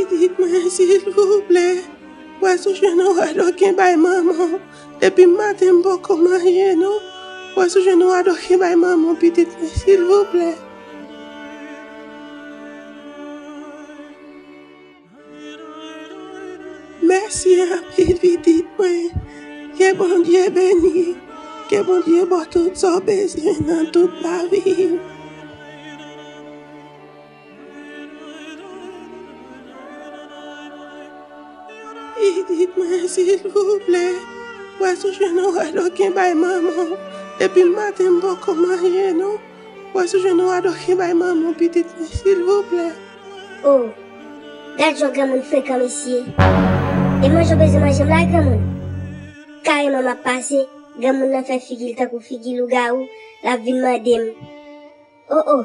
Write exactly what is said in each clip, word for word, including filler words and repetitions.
Pitit mwen, silvouplè, w a sou jwenn yon radokin bay manman w. Depi maten m poko manje non. W a sou jwenn yon radokin bay manman w, pitit mwen, silvouplè. Mèsi anpil, pitit mwen. Ke Bondye beni w. Ke Bondye ba w tout sa w bezwen nan tout lavi w. Pitit mwen, silvouplè, w a sou jwenn yon radokin bay manman w. Depi maten m poko manje non. W a sou jwenn yon radokin bay manman w, pitit mwen, silvouplè. O, gad jan granmoun frekan, mesye. E manje w bezwen manje m la, granmoun? Kareman m ap pase, granmoun nan fè figi l tankou figi lougawou, l ap vin mande m. O, o,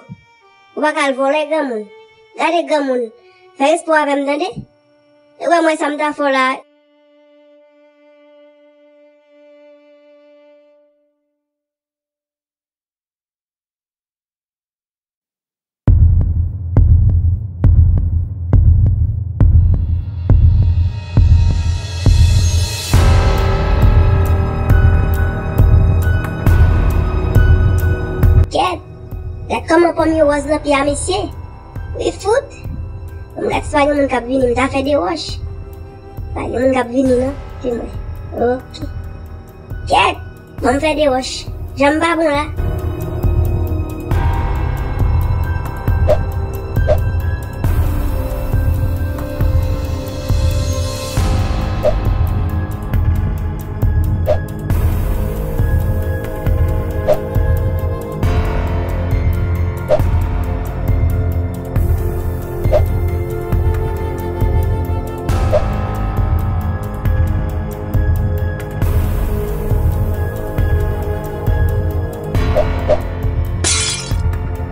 ou pa ka al vòlè, granmoun. Gade, granmoun, fè respè w avè m, tande? E w wè mwen sa m ta fè w la. Kèt! Gad kòman pòm yo wòz nan pye a, mesye! Wi fout! Bon, m gad si pa gen moun k ap vini, m ta fè de wòch. Pa gen moun k ap vini, non, pi mwen. Oke. Kèt! Ban m fè de wòch. Jan m pa bon la.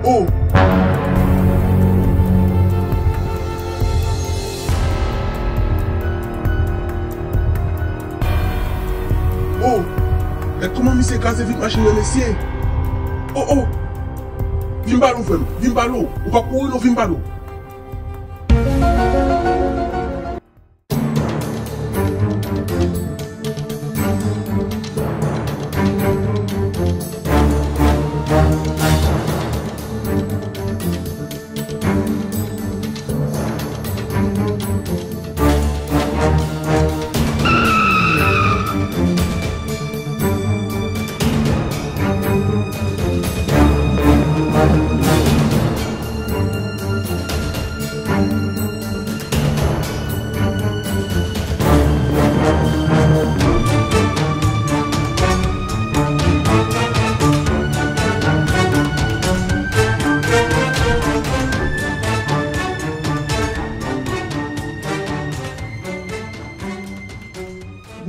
Oh! Oh! Gad kòman misye kraze vit machin nan, mesye! Oh, oh! Vin ba l ou, frè m, vin ba l ou. Ou p ap kouri non, vin ba l ou.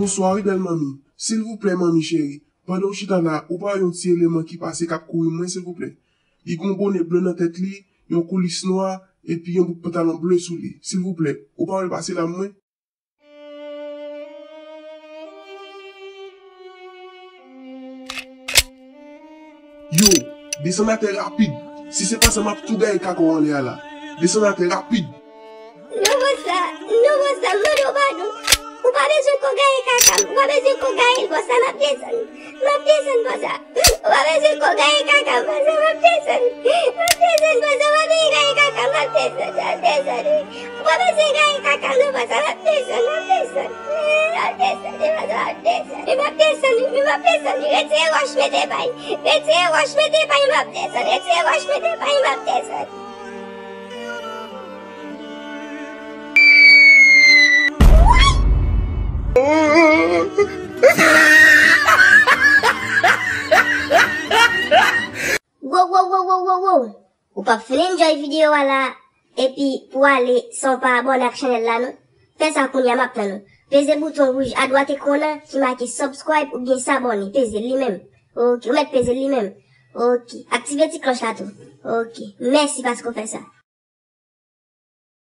Bonswa wi, bèl manmi. Silvouplè, manmi cheri, pandan w chita la, ou pa wè yon ti eleman ki pase k ap kouri mwen, silvouplè? Li gen yon bonè ble nan tèt li, yon koulis nwa, epi yon bout pantalon ble sou li. Silvouplè, ou pa wè l pase la, mwen? Yo, desann atè rapid. Si se pa sa, m ap tou gaye kaka w anlè a la. Desann atè rapid. Non, bòs la, non, bòs la, m mande w padon. Ou pa bezwen ko gaye kaka m, ou pa bezwen ko gaye l, bòs la, m ap desann. M ap desann, bòs la. Ou pa bezwen ko gaye kaka m, bòs la, m ap desann. M ap desann, bòs la, ou pa bezwen gaye kaka m, m ap desann, m ap desann. Ou pa bezwen gaye kaka m, non, bòs la, m ap desann, m ap desann. M ap desann, bòs la, m ap desann. M ap desann, m ap desann. Retire wòch, mete pay. Retire wòch, mete pay, m ap desann. Retire wòch, mete pay, m ap desann. Wo, wo, wo, wo, Wow, wow, wow! Ou p ap fin enjoy videyo a la, epi pou ale san w pa abòne ak chanèl la non. Fè sa kounye a, m ap tann ou. Peze bouton wouj adwat ekran an ki make subscribe oubyen s'abonner. Peze l li menm. Ok, ou mèt peze l li menm. Ok, aktive ti klòch la tou. Ok, mèsi paske w fè sa.